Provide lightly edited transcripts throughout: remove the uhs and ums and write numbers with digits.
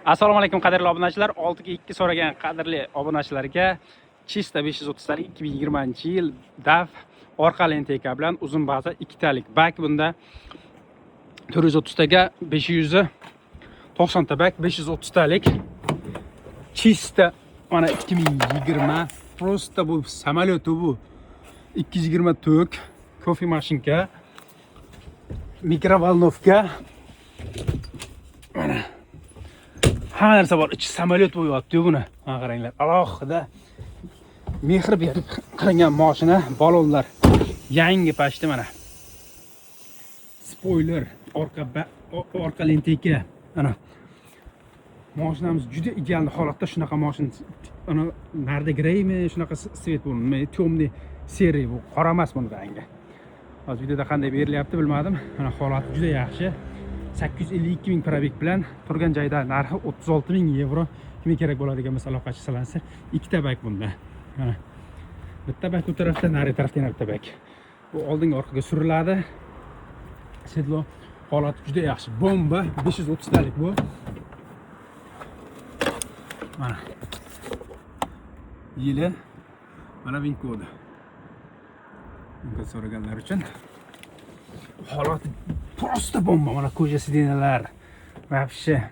Assalomu alaykum qadrli obunachilar. 6 ga 2 so'ragan qadrli obunachilarga чисто 530 talik 2020-yil DAF orqa lenteyka bilan uzun baza ikkitalik bak, bunda 430 taga 590 ta bak, 530 talik чисто mana 2020, просто bu samolyot, bu 220 tok, kofe mashinka, mikrovolnovka, mana hamma narsa bor. Ichi samolyot bo'lyapti buni. Mana qaranglar, alohida mehr berib qilingan mashina, balonlar yangi pashti, mana spoiler, orqa orqa lenteyka. Mana mashinamiz juda ideal holatda. Shunaqa mashina, ana narda greymi, shunaqa цвет bu, nima, темный серый, bu qora emas buni rangi. Hozir videoda qanday berilyapti, bilmadim. Mana holati juda yaxshi, 852 ming пробег bilan turgan joyda narxi 36 ming yevro. Kimga kerak bo'ladigan bo'lsa, aloqa chiqsalar. Ikkita bak bunda, mana bitta bak u tarafda, nari tarafda yana bitta bak. Bu oldinga orqaga suriladi седло. Holati juda yaxshi, bomba. 530 talik bu, mana yili, mana VIN kodi. VIN kod so'raganlar uchun. Holati просто bomba. Mana кожа сиденья lar, вообще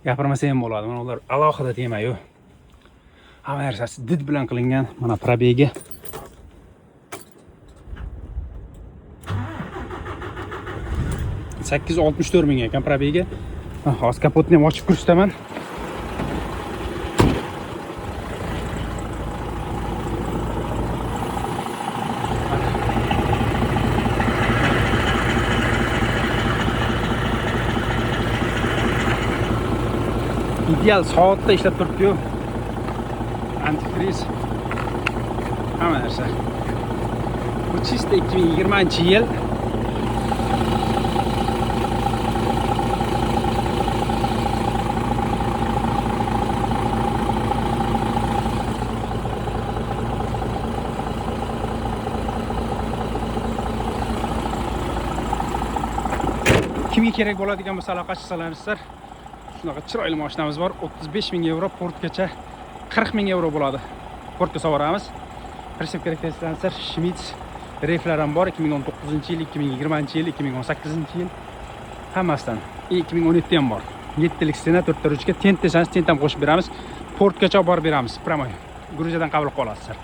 gapirmasa ham bo'ladi. Mana ular alohida temayu, hamma narsasi did bilan qilingan. Mana пробег i 864 ming ekan пробег i. Hozir kapotni ham ochib ko'rsataman. Ideal soatda ishlab turibdi-yu, antifriz, hamma narsa. Bu чисто 2020 yil. Kimga kerak bo'ladigan bo'lsa, aloqa chiqsalaringizlar. Shunaqa chiroyli mashinamiz bor, 35 ming yevro, portgacha 40 ming yevro bo'ladi, portga solvoramiz. Прицеп kerak desangiz, Schmitz reflar ham bor, 2019 yil, 2020 yil, 2018 yil, hammasidan. 2017 ham bor. Yettilik стена, to'rtta ruchka. Tint desangiz, tint ham qo'shib beramiz, portgacha olib borib beramiz, прямой Gruziyadan qabul qilib olasizlar.